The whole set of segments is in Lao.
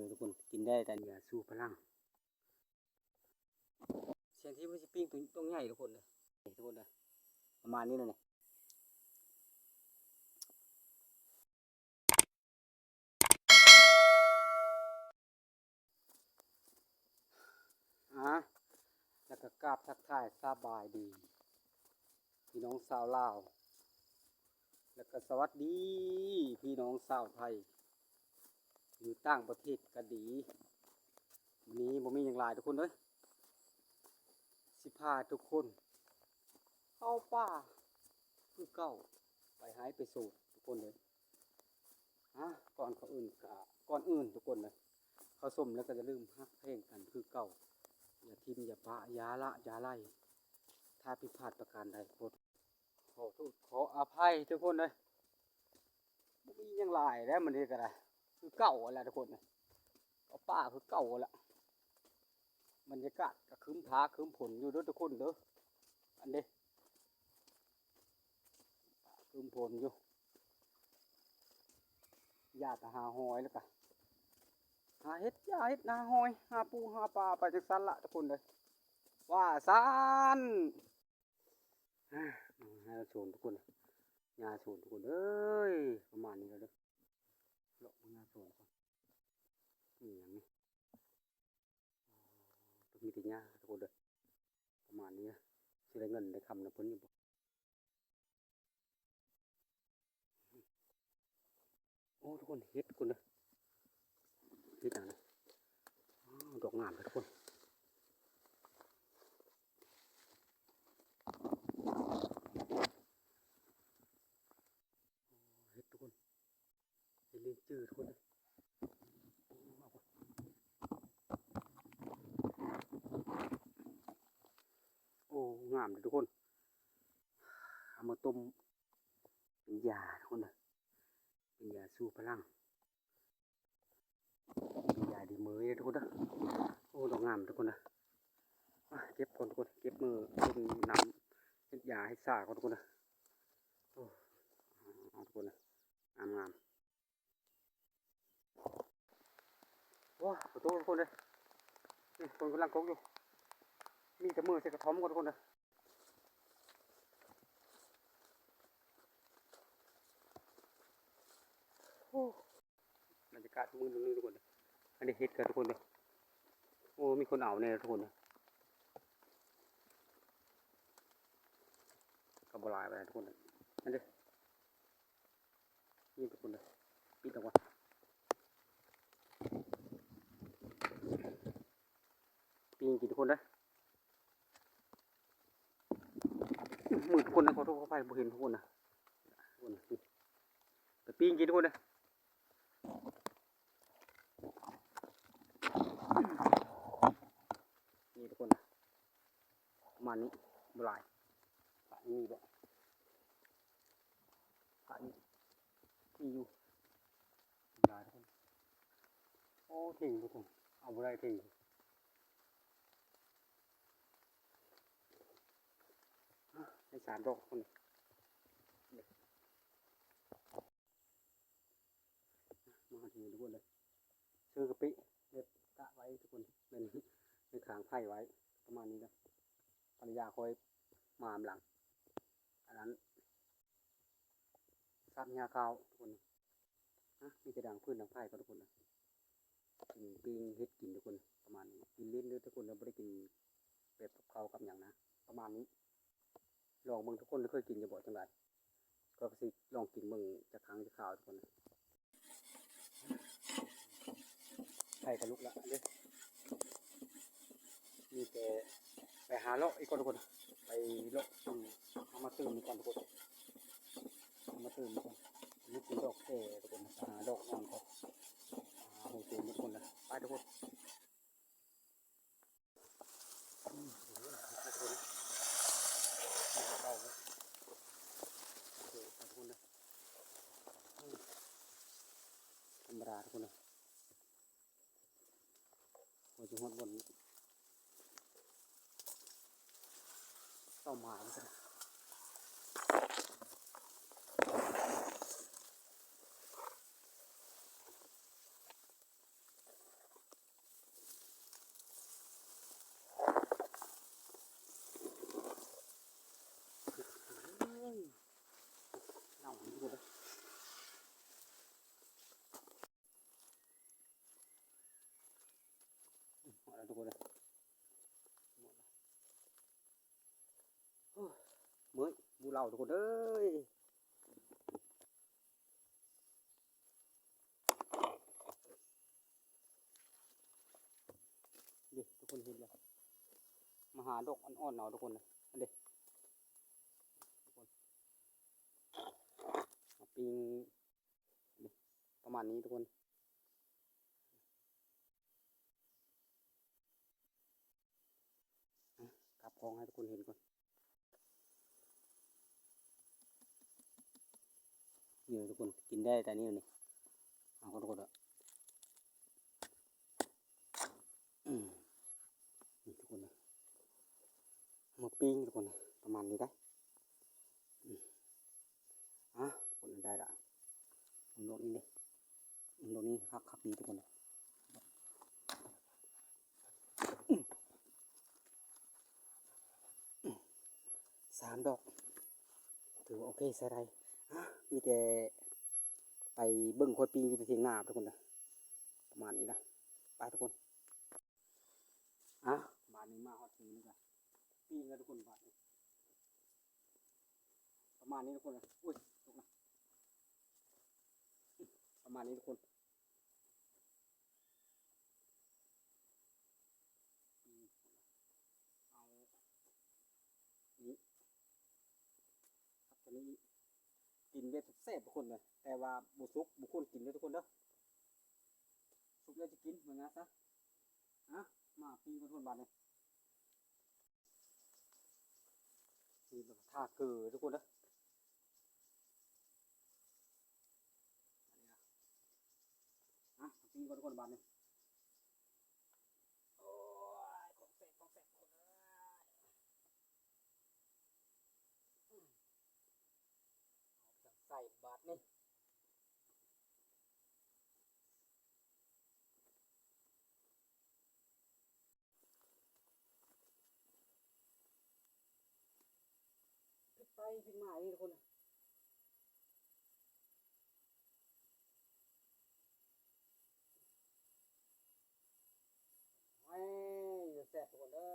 ທຸກຄົນ ກິນໄດ້ແຕ່ຢາຊູພະລັງ. ສຽງທີ່ມັນຊິປີ້ງຕົວໃຫຍ່ທຸກຄົນເດີ ນີ້ທຸກຄົນເດີ ປະມານນີ້ແຫຼະນີ້. ອາ ແລ້ວກໍກາບທັກທາຍສະບາຍດີພີ່ນ້ອງຊາວລາວ ແລ້ວກໍສະຫວັດດີພີ່ນ້ອງຊາວໄທ ຢູ່ຕ່າງປະເທດກໍດີ. ມື້ນີ້ບໍ່ມີຫຍັງຫຼາຍທຸກຄົນເອີຍ ຊິພາທຸກຄົນເຂົ້າປ່າຄືເກົ່າ ໄປໄຮ່ໄປສວນທຸກຄົນເອີຍ. ອາ ກ່ອນ ກ່ອນອື່ນກໍ ກ່ອນອື່ນທຸກຄົນເອີຍ ເຂົ້າຊົມແລ້ວກໍຢ່າລືມຮັກແພງກັນຄືເກົ່າ ຢ່າຖິ້ມຢ່າປະ ຢ່າລະຢ່າໄລ່. ຖ້າຜິດພາດປະການໃດ ຂໍ ຂໍໂທດຂໍອະໄພທຸກຄົນເອີຍ. ບໍ່ມີຫຍັງຫຼາຍແລ້ວ ມື້ນີ້ກໍໄດ້ຄືເກົ່າຫັ້ນແຫຼະທຸກຄົນ ເຂົ້າປ່າຄືເກົ່າຫັ້ນແຫຼະ. ບັນຍາກາດກໍຄຶ້ມຟ້າຄຶ້ມຝົນຢູ່ເດີທຸກຄົນເດີ ອັນເດ ຄຶ້ມຝົນຢູ່. ຢ່າແຕ່ຫາຫອຍ ແລ້ວກະຫາເຫັດ ຢ່າເຫັດ ຫາຫອຍ ຫາປູຫາປາໄປຈັ່ງຊັ້ນລະທຸກຄົນເດີ ວ່າຊັ້ນ. ອາ ຫຍ້າສວນທຸກຄົນ ຫຍ້າສວນທຸກຄົນເອີຍ ປະມານນີ້ແຫຼະເດີ ເລາະເບິ່ງຫຍ້າສວນກ່ອນ ມີຫຍັງນີ້ ມີແຕ່ຫຍ້າທຸກຄົນເດີ ປະມານນີ້ ຊິໄດ້ເງິນໄດ້ຄຳນຳເພິ່ນຢູ່ບໍ່? ໂອ້ ທຸກຄົນ ເຫັດທຸກຄົນເດີ ເຫັດຫຍັງນີ້ ອ້າວ ດອກງາມເດີທຸກຄົນ ເຫັດທຸກຄົນ ເຫັດລິ້ນຈືທຸກຄົນເດີ ໂອ້ ງາມເດີທຸກຄົນ ເອົາມາຕົ້ມເປັນຢາທຸກຄົນເດີ ເປັນຢາຊູພະລັງ ເປັນຢາດີເມີເດີທຸກຄົນເດີ. ໂອ້ ດອກງາມທຸກຄົນເດີ ມາເກັບກ່ອນທຸກຄົນ ເກັບມື້ຕົ້ນນ້ຳເຮັດຢາເຮັດຊາກ່ອນທຸກຄົນເດີ. ໂອ້ ເອົາທຸກຄົນເດີ ງາມໆ. ໂອ້ ໂຫ ທຸກຄົນເດີ ນີ້ຝົນກຳລັງຕົກຢູ່ ມີແຕ່ມືໃສ່ກະທ້ອມກ່ອນທຸກຄົນເດີ. ໂອ້ ບັນຍາກາດມື້ໜຶ່ງທຸກຄົນເດີ ອັນນີ້ເຫັດກັນທຸກຄົນເດີ. ໂອ້ ມີຄົນເອົາແນ່ທຸກຄົນເດີ ກໍບໍ່ຫຼາຍປານໃດທຸກຄົນເດີ ອັນນີ້ ນີ້ທຸກຄົນເດີ ປິດອອກກ່ອນ ປີ້ງກິນທຸກຄົນເດີ. ມືດທຸກຄົນເດີ ຂໍໂທດຂໍອະໄພ ບໍ່ເຫັນທຸກຄົນເດີ ທຸກຄົນເດີ ໄປປີ້ງກິນທຸກຄົນເດີ. ນີ້ທຸກຄົນເດີ ປະມານນີ້ ບໍ່ຫຼາຍ ປະມານນີ້ແຫຼະ. ປະນີ້ມີຢູ່ຫຼາຍທຸກຄົນ. ໂອ້ ເຖິງທຸກຄົນ ເອົາບໍ່ໄດ້ ເຖິງ ໄດ້ສາມດອກທຸກຄົນ. ມາເຖິງທຸກຄົນເລີຍ ຊື້ກະປິ ເຮັດກະໄວ້ທຸກຄົນ ແມ່ນ ເຮັດຂາງໄຜ່ໄວ້ ປະມານນີ້ເດີ. ພັນລະຍາຂ້ອຍມານຳຫຼັງ ອັນນັ້ນ ສາບຫຍ້າຂາວທຸກຄົນ. ນະ ມີແຕ່ດັງຟືນດັງໄຟກ່ອນທຸກຄົນນະ ກິນປີ້ງເຫັດກິນທຸກຄົນ. ປະມານນີ້ ກິນຫຼິ້ນເດີທຸກຄົນເດີ ບໍ່ໄດ້ກິນແບບກັບເຂົ້າກັບຫຍັງນະ ປະມານນີ້. ລອງເບິ່ງທຸກຄົນ ເຄີຍກິນຢູ່ບໍ່ ຈັ່ງໃດ ຂ້ອຍກໍຊິລອງກິນເບິ່ງຈັກຄັ້ງຈັກຄາວທຸກຄົນ. ໄຟກໍລຸກລະເດ້ ມີແຕ່ໄປຫາເລາະອີກກ່ອນທຸກຄົນ ໄປເລາະ ເອົາມາຕື່ມກ່ອນທຸກຄົນ ເອົາມາຕື່ມກ່ອນ. ນີ້ເປັນດອກແກ່ທຸກຄົນ ຫາດອກງາມກ່ອນ ຫາຫົວໂຕທຸກຄົນ ໄປທຸກຄົນ. ອືມ ທຸກຄົນ ທຳມະດາທຸກຄົນເອີຍ ກວ່າຈະຮອດບ່ອນເປົ້າໝາຍ. ທຸກຄົນ ໂ ທຸກຄົນເອີຍ ໂອ້ຍ ເມື່ອຍ ບໍ່ເລົ່າ ທຸກຄົນເອີຍ. ເດ້ ທຸກຄົນເຫັນແລ້ວ ມາຫາດອກອ່ອນໆເອົາ ທຸກຄົນເອີຍ ອັນເດ້ ທຸກຄົນ ມາປີ້ງ ປະມານນີ້ທຸກຄົນ ອາ ກັບກ້ອງໃຫ້ທຸກຄົນເຫັນກ່ອນ ນີ້ທຸກຄົນ ກິນໄດ້ແຕ່ນີ້ ນີ້ ເອົາ ທຸກຄົນ ອືມ ນີ້ທຸກຄົນ ມາປີ້ງທຸກຄົນ ປະມານນີ້ໄດ໋ ອືມ. ອ່ະ ທຸກຄົນ ໄດ້ລະ ເບິ່ງດອກນີ້ເດ້ ເບິ່ງດອກນີ້ຄັກໆດີທຸກຄົນ ສາມດອກ ຖືວ່າໂອເຄ ໃຊ້ໄດ້ ອ່ະ ມີແຕ່ໄປເບິ່ງຂ້ອຍປີ້ງຢູ່ທີ່ຖຽງນາທຸກຄົນເດີ ປະມານນີ້ນະ ໄປທຸກຄົນ. ອ່ະ ບາດນີ້ມາຮອດເທິງນີ້ກະ ປີ້ງແລ້ວທຸກຄົນ ບາດນີ້ ປະມານນີ້ທຸກຄົນ ໂອ້ຍ ຕົກນະ ປະມານນີ້ທຸກຄົນ ເອົາ ນີ້ ຄັກ ຕົວນີ້ກິນແບບແຊບໆ ທຸກຄົນເດີ ແຕ່ວ່າບໍ່ສຸກ ບໍ່ຄວນກິນເດີທຸກຄົນເດີ ສຸກແລ້ວຈະກິນ ວ່າງານຊະ ອ່ະ ມາປີ້ງກ່ອນທຸກຄົນ ບາດນີ້ ນີ້ແລ້ວກໍທາເກືອທຸກຄົນເດີ ອ່ະ ປີ້ງກ່ອນທຸກຄົນ ບາດນີ້ ໂອ້ຍ ຂອງແຊບ ຂອງແຊບທຸກຄົນເອີຍ ອືມ ເອົາໄປໃສ່ບາດນີ້ ຜິດໄປຜິດມາອີກທຸກຄົນ ໂອ້ຍ ແຊບທຸກຄົນເດີ.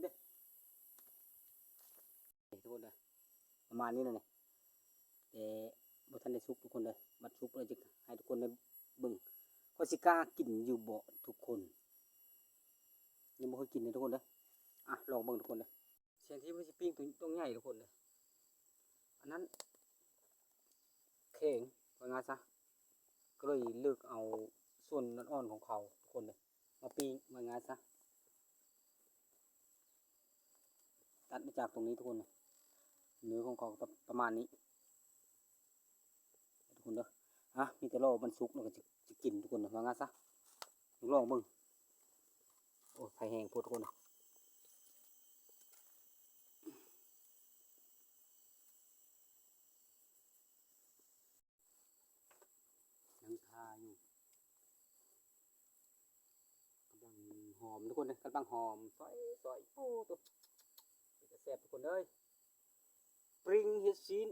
ນີ້ທຸກຄົນເດີ ປະມານນີ້ແຫຼະນີ້ ແຕ່ບໍ່ທັນໄດ້ສຸກທຸກຄົນເດີ ບັດສຸກແລ້ວຈະໃຫ້ທຸກຄົນໄດ້ເບິ່ງ ຂ້ອຍຊິກ້າກິນຢູ່ບໍ່ທຸກຄົນ ຍັງບໍ່ເຄີຍກິນເດີທຸກຄົນເດີ ອ່ະ ລອງເບິ່ງທຸກຄົນເດີ ແທນທີ່ວ່າຊິປີ້ງຕົວໃຫຍ່ທຸກຄົນເດີ ອັນນັ້ນແຂງ ວ່າງ່າຍຊະ ກໍເລີຍເລືອກເອົາສ່ວນອ່ອນໆຂອງເຂົາທຸກຄົນເດີ ມາປີ້ງ ວ່າງ່າຍຊະ ຕັດມາຈາກຕົງນີ້ທຸກຄົນ ເນື້ອຂອງເຂົາກໍປະ ປະມານນີ້ທຸກຄົນເດີ ອ່ະ ມີແຕ່ລໍມັນສຸກແລ້ວກໍຈະ ຈະກິນທຸກຄົນ ວ່າງ່າຍຊະ ລອງເບິ່ງ ໂອ້ ໄຟແຮງໂພດທຸກຄົນ ຍັງຖ້າຢູ່ ກຳລັງຫອມທຸກຄົນເອີຍ ກຳລັງຫອມ ຊອຍ ຊອຍ ໂອ້ ໂຕ ເປັນຕາແຊບທຸກຄົນເອີຍ ປີ້ງເຫັດຊີ້ນ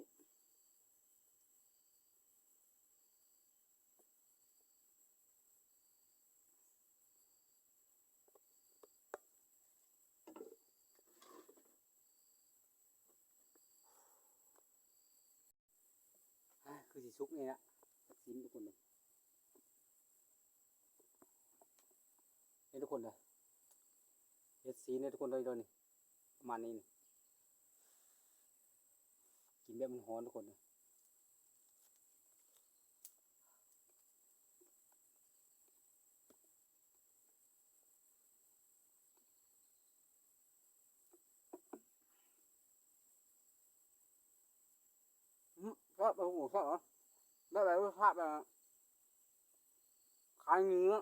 ອ່າ ຄືຊິສຸກນີ້ລະ ຊີ້ນທຸກຄົນເອີຍ ເຫັນທຸກຄົນເດີ ເຫັດຊີ້ນເດີທຸກຄົນເດີ ນີ້ ປະມານນີ້ນີ້ ກິນແບບມັນຮ້ອນທຸກຄົນເດີ. ອືມ ແຊບ ໂອ້ໂຫ ແຊບເນາະ ໄດ້ແບບລົດຊາດແບບຄ້າຍເນື້ອ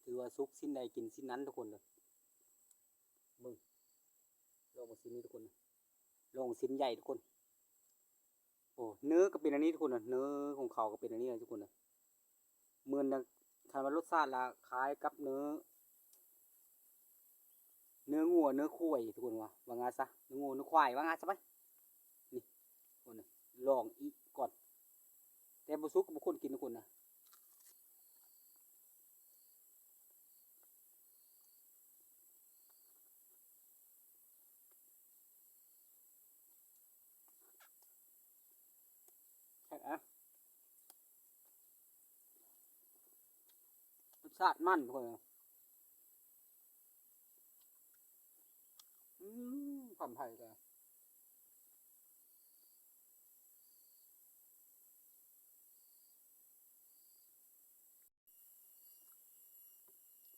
ຖືວ່າສຸກ ຊິ້ນໃດກິນຊິ້ນນັ້ນທຸກຄົນເດີ ເບິ່ງ ລອງເບິ່ງຊິ້ນນີ້ທຸກຄົນ ເ ລອງຊິ້ນໃຫຍ່ທຸກຄົນ. ໂອ້ ເນື້ອກໍເປັນອັນນີ້ທຸກຄົນນະ, ເນື້ອຂອງເຂົາກໍເປັນອັນນີ້ນະທຸກຄົນນະ. ເໝືອນ ຄັນວ່າລົດຊາດລະຄ້າຍກັບເນື້ອ ເນື້ອງົວ ເນື້ອຄວາຍທຸກຄົນວ່າ ວ່າງ່າຍຊະ ເນື້ອງົວ ເນື້ອຄວາຍ ວ່າງ່າຍຊະໄປ. ນີ້ທຸກຄົນນະ ລອງອີກກ່ອນ ແຕ່ບໍ່ສຸກກໍບໍ່ຄວນກິນທຸກຄົນນະ. ແຊບອະ ລົດຊາດມັນທຸກຄົນ. ອືມ ຄຳໄທກະ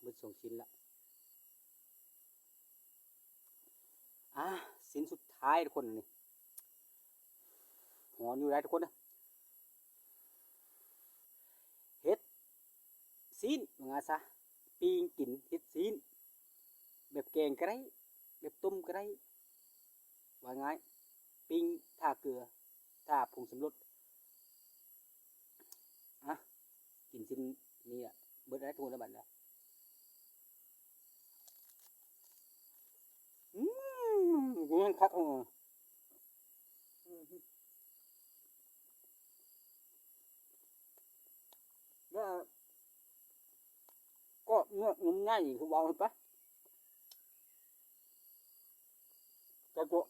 ເບິດສອງຊິ້ນລະ. ອ່າ ຊິ້ນສຸດທ້າຍທຸກຄົນ ອັນນີ້ ຮ້ອນຢູ່ໄດ໋ທຸກຄົນເດີ. ເຮັດຊີ້ນ ວ່າງ່າຍຊະ ປີ້ງກິນ ເຮັດຊີ້ນ ແບບແກງກໍໄດ້ ແບບຕົ້ມກໍໄດ້ ວ່າງ່າຍ ປີ້ງ ທາເກືອ ທາຜົງສຳລົດ. ອ່ະ ກິນຊີ້ນນີ້ລະ ເບິດໄດ້ທຸກຄົນລະບັດນີ້. ອືມ ມັນຄັກ ເອີ ແລ້ວກໍເງືອກນຸ່ມໃຫຍ່ ຄືເວົ້າຫັ້ນປະ ແຕ່ຕົວ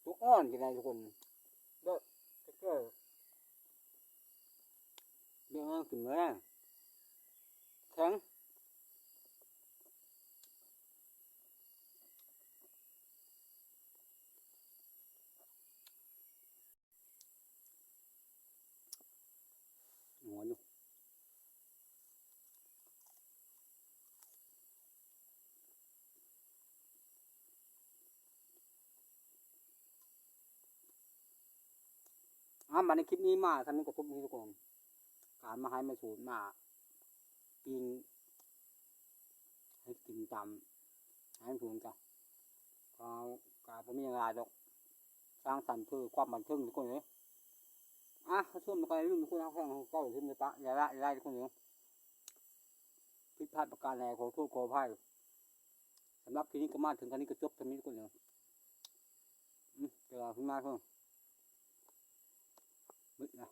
ຕົວອ່ອນກິນໄດ້ທຸກຄົນ ແບບແກ່ໆ ແບບນັ້ນກິນບໍ່ໄດ້ ແຂງ. ຫົວຢູ່ ອ່າ ບັດນີ້ຄລິບນີ້ມາສ່ຳນີ້ກໍຈົບນີ້ທຸກຄົນ ການມາໄຮ່ມາສວນ ມາປີ້ງໃຫ້ກິນຕາມໄຮ່ສວນກະ ກໍ ກໍບໍ່ມີຫຍັງຫຼາຍດອກ ສ້າງສັນເພື່ອຄວາມບັນເທີງທຸກຄົນເອີຍ. ອ່ະ ເຂົ້າຊົມນຳກັນລຸ້ນທຸກຄົນ ເຮົາແຂ່ງເກົ່າຂຶ້ນໄປປະ ຢ່າລະ ຢ່າໄດ້ທຸກຄົນເອີຍ. ຜິດພາດປະການໃດ ຂໍໂທດຂໍອະໄພ. ສຳລັບຄລິບນີ້ກໍມາເຖິງອັນນີ້ກໍຈົບສ່ຳນີ້ທຸກຄົນເອີຍ. ອືມ ເວລາຂຶ້ນມາເພິ່ນ ມືດລະ.